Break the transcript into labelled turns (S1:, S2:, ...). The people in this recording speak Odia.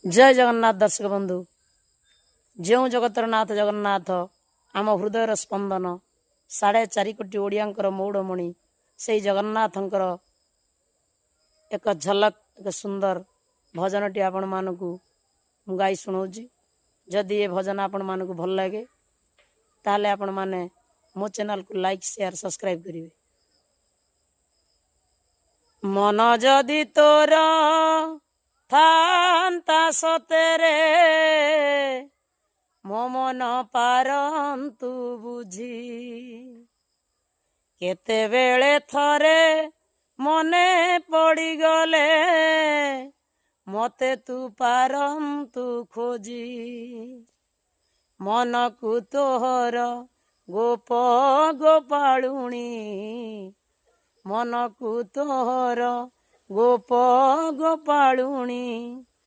S1: ଜୟ ଜଗନ୍ନାଥ ଦର୍ଶକ ବନ୍ଧୁ। ଯେଉଁ ଜଗତର ନାଥ ଜଗନ୍ନାଥ, ଆମ ହୃଦୟର ସ୍ପନ୍ଦନ, 4.5 କୋଟି ଓଡ଼ିଆଙ୍କର ମଉଡ଼ମଣି, ସେଇ ଜଗନ୍ନାଥଙ୍କର ଏକ ଝଲକ, ଏକ ସୁନ୍ଦର ଭଜନଟି ଆପଣମାନଙ୍କୁ ମୁଁ ଗାଇ ଶୁଣାଉଛି। ଯଦି ଏ ଭଜନ ଆପଣମାନଙ୍କୁ ଭଲ ଲାଗେ, ତାହେଲେ ଆପଣମାନେ ମୋ ଚ୍ୟାନେଲକୁ ଲାଇକ୍, ସେୟାର, ସବସ୍କ୍ରାଇବ୍ କରିବେ। ମନ ଯଦି ତୋର ଥାନ୍ତା ସତରେ, ମୋ ମନ ପାରନ୍ତୁ ବୁଝି। କେତେବେଳେ ଥରେ ମନେ ପଡ଼ିଗଲେ, ମତେ ତୁ ପାରନ୍ତୁ ଖୋଜି। ମନକୁ ତୋହର ଗୋପ ଗୋପାଳୁଣୀ, ମନକୁ ତୋହର ଗୋପ ଗୋପାଳୁଣୀ।